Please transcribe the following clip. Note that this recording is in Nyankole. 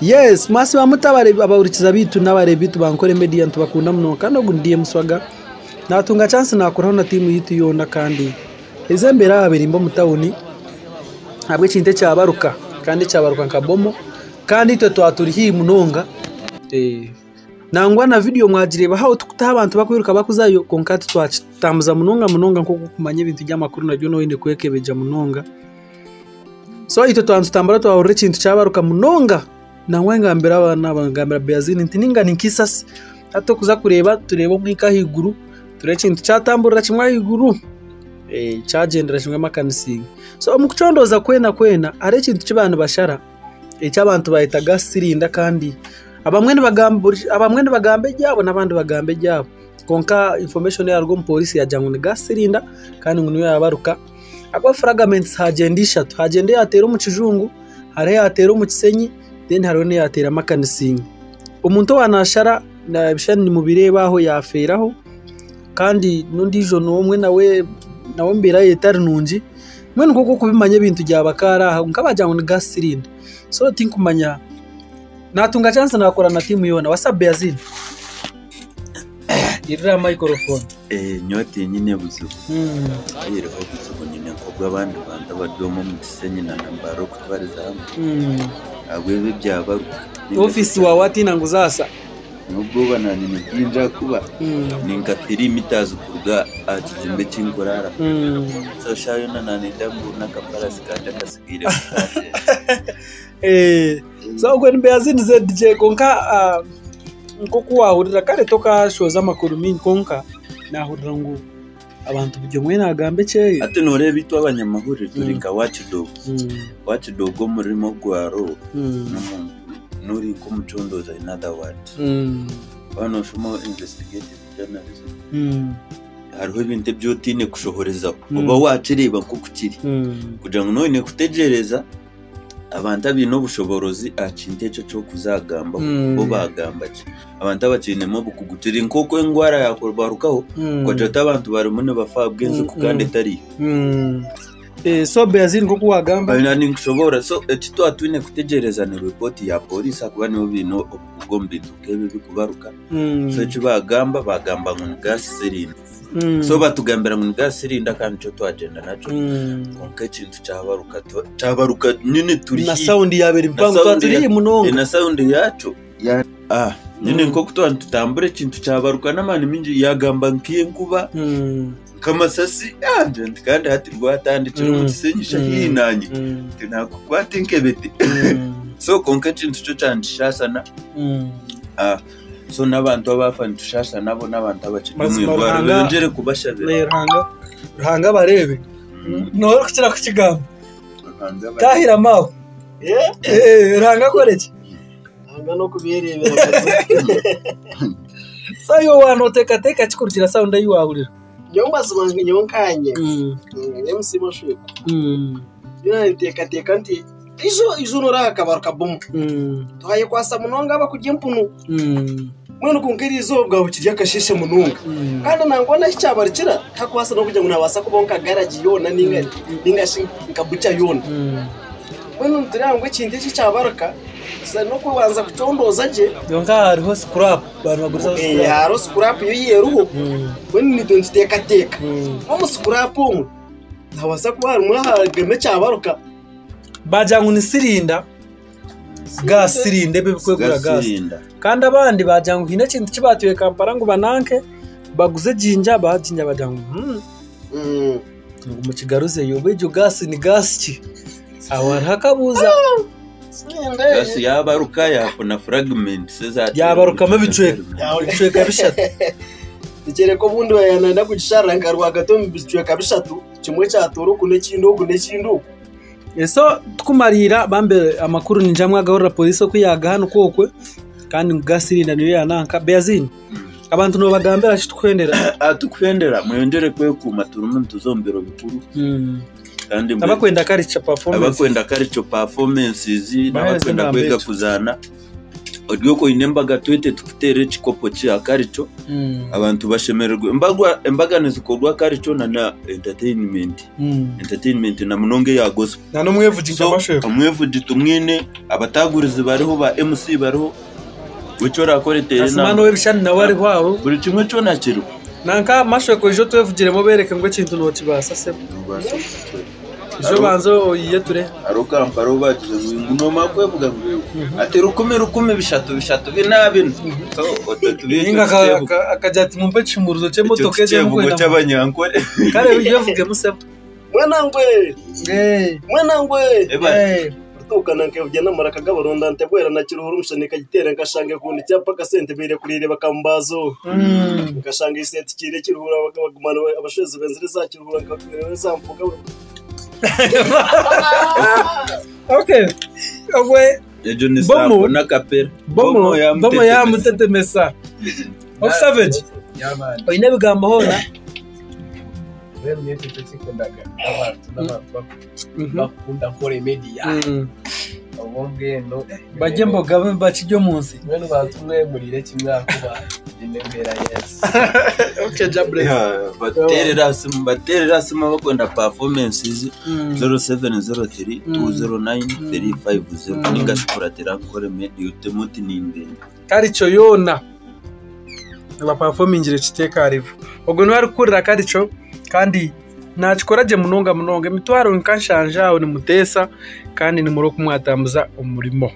Yes mwasiba muta abahurikiza baitu n'abareebi baitu ba Ankole Media nitubakunda munonga kandi ogu ni DM Swaga natunga chance nakoraho na tiimu yaitu yoona kandi ezi embeera yabaire mbi omu tawuni ahabw'ekintu ekyabaruka kandi ekyabaruka nka bomu kandi itwe twaba turi haihi munonga. Nangwa na vidiyo mwagireeba aho turikutaho abantu barikwiruka barikuzayo kwonka titwakitambuza munonga munonga nk'oku orikumanya ebintu by'amakuru nabyo nooba oine kwekebegya munonga. So itwe twaba nitutambura twahurira ekintu kyabaruka munonga nangwa ngambira abaana aba ngambira Beazini nti ninga ni nk'eisasi hati okuza kureeba tureeba omwika ahaiguru tureeba ekintu kyatamburira kimwe ahaiguru kyagyendera kimwe makanisinga. So omu kucondooza kwena kwena hariho ekintu eki baaba nibashara eki abantu bayeta gas cylinder kandi abamwe nibagamba ebyabo n'abandi bagamba ebyabo kwonka information eyaruga omu pooriisi yaagira ngu ni gas cylinder kandi ngu niyo yaabaruka ahabw'okuba fragments haagyenda ishatu, haagyenda eyaateera omu kijungu, hariho eyaateera omu kisenyi then hariho n'eyaateera makanisinga. Omuntu owaaba naashara ebishushani nimubireeba aho yaafeeraho kandi n'ondiijo n'omwe nawe embeera ye etari nungi. Mbwenu nk'oku orikubimanya ebintu byaba kaara aha kwonka baagira ngu ni gas cylinder so tinkumanya naatunga chance naakora na tiimu yoona. What's up Beazin? Irira aha microphone. Nyowe tinyine buzibu, oihireho obuzibu nyine nk'obw'abandi bantu abari omu omu Kisenyi na Mbarara okutwariza hamwe ahabw'ebi ebyabaruka. Ofiisi waawatiina ngu zaasa? N'obwoba naanye nibwingi ahakuba ni nka three metres kuruga aha kizimbe eki nkuraaraho. So shaaha yoona naanenda ngu n'akaparasi kangye akatsigaire kagyenda. So ogwo ni Beazini ZJ kwonka nk'oku waahurira kare tokashohoza amakuru maingi kwonka naahurira ngu abantu buri omwe naagamba ekyeye. Hati nooreeba itwe abanyamahurire turi nka watchdogs. Watchdog omurimo gwaro n'omuntu n'ori nk'omucondooza in other words. Waaba nooshoma investigative journalism, hariho ebintu ebi otaine kushohorezaho oba waakireeba nk'oku kiri kugira ngu nooba oine kutegyereza abantu abaine obushoboorozi aha kintu ekyo eki orikuzagambaho bo baagamba ki. Abantu abakiinemu obukugu kiri nk'oku endwara yaakubarukaho okagira oti abantu barimu nibafa ahabw'enziku kandi etariyo. So Beazin nk'oku waagamba. Ninkushoboorora so eki twaba twine kutegyereza ni ripooti ya pooriisi ahakuba nibo baine obukugu omu bintu nk'ebi ebirikubaruka. So eki baagamba, baagamba ngu ni gaasi sirinda. So batugambira ngu ni gaasi sirinda kandi nikyo twagyenda nakyo kwonka ekintu kyabaruka kyabaruka nyine turi Na sound yaaba eri mpango twaba turi haihi munonga. Na sound yakyo nyine nk'oku twaba nitutambura ekintu kyabaruka n'amaani maingi yagamba nk'enkuba nk'amasasi nti kandi hati rwatandikira omu kisenyi haihi naanye nti nakukwata enkebete so kwonka ekintu kyo kyanishaasana. So n'abantu abaafa nitushaasha nabo n'abantu abakiri omu Mazima irwariro Ruhanga yongyere kubashabira. Eh, Ruhanga Ruhanga abareebe. Nooba orikukira kukigamba. Ruhanga abareebe. Taahiramu aho. Eh, Ruhanga akore ki? Ruhanga n'okubeereebera mazima. So iwe waaba nooteekateeka ki kurugiirira sound ei waahurira? Nyowe mazima nyowe nkanye, MC Mashwekwa, nyowe ninteekateeka nti Ijo ijo noreeba hakabaruka bomu twayekwasa munonga abakurya empunu mbwenu kwonka eriizooba bwaba bukiri akasheeshe munonga kandi nangwa n'ahu kyabarukira tihakubaasa n'okugira ngu nihabaasa kubaho nka garagi yoona ninga shi nka bukya yoona. Mbwenu nitureeba ngu ekintu eki kyabaruka tuza n'okubanza kucondooza gye. Kwonka hariho sikurapu, baba nibagurizaho sikurapu. Hariho sikurapu yo eriho mbwenu naitwe nituteekateeka ngu omu sikurapu omwo nihabaasa kuba harimu aharimu ekyabaruka. Baagira ngu ni sirinda, gaasi sirinda ebi ebirikwegura gaasi. Kandi abandi baagira ngu haine ekintu eki baatwire Kampala ngu bananke baguze ejinja, baaginja baagira ngu ngu mukigaruzeyo oba egyo gaasi ni gaasi ki? Aho hariho akabuuza. Gaasi yaabaruka yaafuna fragments Yaabarukamu ebicweka, ebicweka bishatu. Nikyoreka obundi baaba nibenda kugisharira nka rwagati omu bicweka bishatu, kimwe kyatoora oku n'ekindi oku n'ekindi oku. So tukumariira bambe amakuru ningira mwagahurira police oku yagaha nikwo okwe kandi ngu gas cylinder niyo yananka. Beazin abantu nobagambira ki tukuhendera? Tukuhendera mweyongyere kwekuuma turimu nituza omu biro bikuru. Kandi mbwenu Abakwenda culture performances. abakwenda culture performances Bahereze n'abakwenda enamba kwega egyo. kuzaana ori okwo oine embaga twete tukuteere ekikopo kya culture abantu bashemererwe. Embaga embaga nizikorwa culture na na entertainment. Entertainment na munonga eya gospel. Na n'omwevugi nka So Mashwekwe. omwevugi tumwine, abatagurizi bariho, ba MC bariho, we eki orakore teera Kasimani enamba. ow'ebishushani nawe ariho aho. Buri kimwe kyona kiriho. Nanka Mashwekwe oije otwevugiremu obeereke ngu ekintu nookibaasa sebo. Noobaasa kukikora. Ija obanze oyiye ture. Hariho kampala ou baagize ngu noomara kwevuga ngu ati rukumi rukumi bishatu bishatu bina bina. So otwo tube ekyo Ninga tikyevugo. akagira ati mumpe ekishumuruzo Ekyo ky'emotoka egi tikyevugo emukwenda. ky'abanyankore. Kare yevugemu sebo. Mwana ngwe! Mwana ngwe! Eba Rutuukana nkevugira n'amaraka g'abaronda ntebwera na kiruhura omushana ekagiteera nkashanga ekundi kyampa akasente baire kuriire bakamubaazo. Nkashanga eisente kiire kiruhura bagumana abashwezi benzire za kiruhura nka za mpuga. Okay. Obwe egyo ni Bomo. sampo n'akapera. Bomo bomo yamutetemesa. Of Savage Yeah, man. oine ebigambo hoona. Mbwenu nyowe ekyo kinkundaga abantu n'abantu bakukunda Nkore Media. Obwo mbwenu Barye emboga bakirye omu nsi. Mbwenu bantu mwe muriire kimwe ahakuba nyine embeera y'ensi. Okay, Jabre. Yeah, bateerere aha simu bateerere aha simu abakwenda performances 0703 209 350 ninga shi kuratira Nkore Media otemu oti nindenda. Karicho yoona baperformingire kiteekaarivu. Ogwo niwe arikukurira Karicho kandi nakikora gye munonga munonga. Emitwaro nka nshanju aho nimuteesa kandi nimureba oku mwatambuza omurimo.